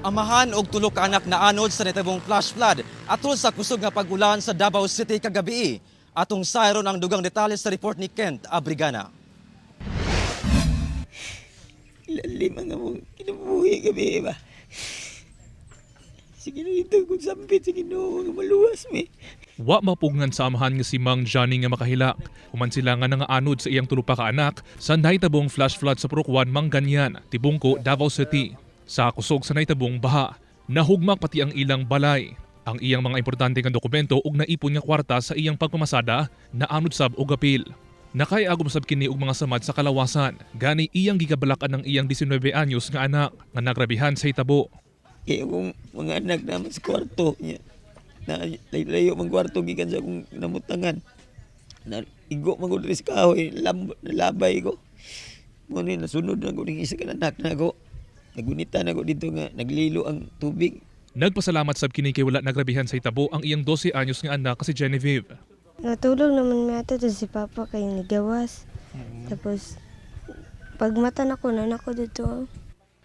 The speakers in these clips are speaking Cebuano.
Amahan og tulo ka anak naanod sa nahitabong flash flood atol sa kusog nga pag-ulan sa Davao City kagabi. Atong sayron ang dugang detalye sa report ni Kent Abrigana. Lalim ang among kinabuhi gabi ba. Sige na dito kung sampit sa Ginoo nga maluwas mi. Wa mapugnan sa amahan nga si Mang Johnny nga makahilak. Human sila nga nangaanod sa iyang tulo pa ka anak sa nahitabong flash flood sa Purok 1, Manganyan, Tibungko, Davao City. Sa kusog sa nahitabong baha, nahugmak pati ang ilang balay. Ang iyang mga importante nga dokumento ug naipon nga kwarta sa iyang pagpamasada naanod sab og apil. Nakaiagom sab kini og mga samad sa kalawasan. Gani iyang gikabalakan ng iyang 19 anyos nga anak nga nagrabihan sa hitabo. Kaya akong mga anak naman sa kwarto niya. Na layo mang kwarto gikan sa akong namutangan. Na igo man ko diri sa kahoy, nalabay ko. Mo ni nasunod na ko ning isa ka anak na ako. Nagunita na ko dito nga naglilo ang tubig. Nagpasalamat sab kini kay wala nagrabihan sa hitabo ang iyang 12 anyos nga anak si Genevieve. Natulog naman mi ato si Papa kay nigawas. Tapos pag mata nako na nako dito.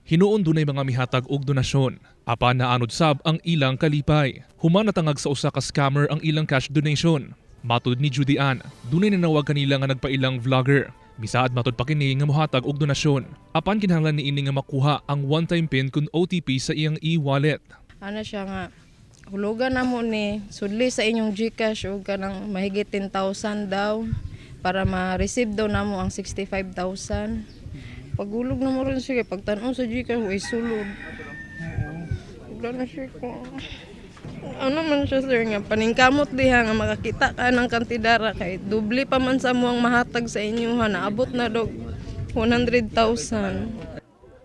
Hinuon dunay mga mihatag og donasyon. Apan naanod sab ang ilang kalipay. Human natangag sa usa ka scammer ang ilang cash donation. Matud ni Judy Ann, dunay nanawag kanila nga nagpailang vlogger. Misaad matud pa kini nga mohatag og donasyon. Apan kinahanglan niini nga makuha ang one-time PIN kun OTP sa iyang e-wallet. Ano siya nga, hulugan na mo ni sudli sa inyong GCash og kanang mahigit 10,000 daw para ma-receive daw namo ang 65,000. Pagulog na mo rin siya, pagtan-aw sa GCash, way sulod. Wala na siya ko. Ano man siya, sir, nga paningkamot diha nga makakita ka ng kantidara kay doble pa man sa mo ang mahatag sa inyo ha, naabot na dog 100,000.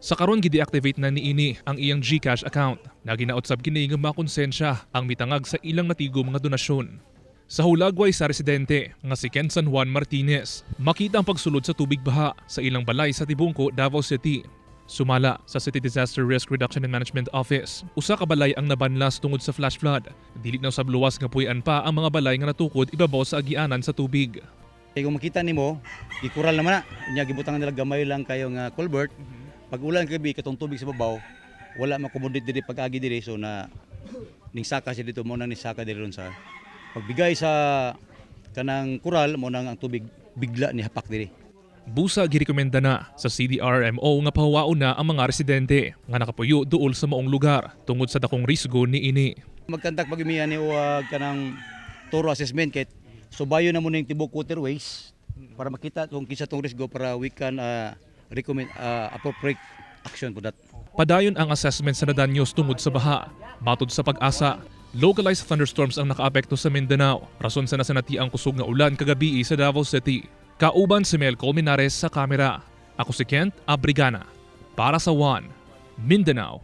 Sa karon gi-deactivate na niini ang iyang GCash account. Naginaot sab kini nga makonsensya ang mitangag sa ilang natigo mga donasyon. Sa hulagway sa residente nga si Ken San Juan Martinez, makita ang pagsulod sa tubig baha sa ilang balay sa Tibungko, Davao City. Sumala sa City Disaster Risk Reduction and Management Office, usa ka balay ang nabanlas tungod sa flash flood. Dili na usab luwas nga puy-an pa ang mga balay nga natukod ibabaw sa agianan sa tubig. Kay kung makita nimo, gikural naman na. Nya gibutangan nila gamay lang kayo nga culvert. Pag ulan kagabi katong tubig sa babaw, wala makomodate diri pag-agi diri, so na ning saka siya dito, mo nang nisaka diri ron sa pagbigay sa kanang kural, mo nang ang tubig bigla ni hapak diri. Busa girekomenda na sa CDRMO nga pahuwaon na ang mga residente nga nakapuyo duol sa maong lugar tungod sa dakong risgo niini. Magkantak pag ni og kanang thorough assessment kay subayo na mo ning tibok waterways para makita kung kinsa tong risgo para we can recommend appropriate action for that. Padayon ang assessment sa nadanyos tungod sa baha. Matod sa PAGASA, localized thunderstorms ang nakaapekto sa Mindanao. Rason sa nasanati ang kusog nga ulan kagabi sa Davao City. Kauban si Mel Colmenares sa kamera. Ako si Kent Abrigana. Para sa One, Mindanao.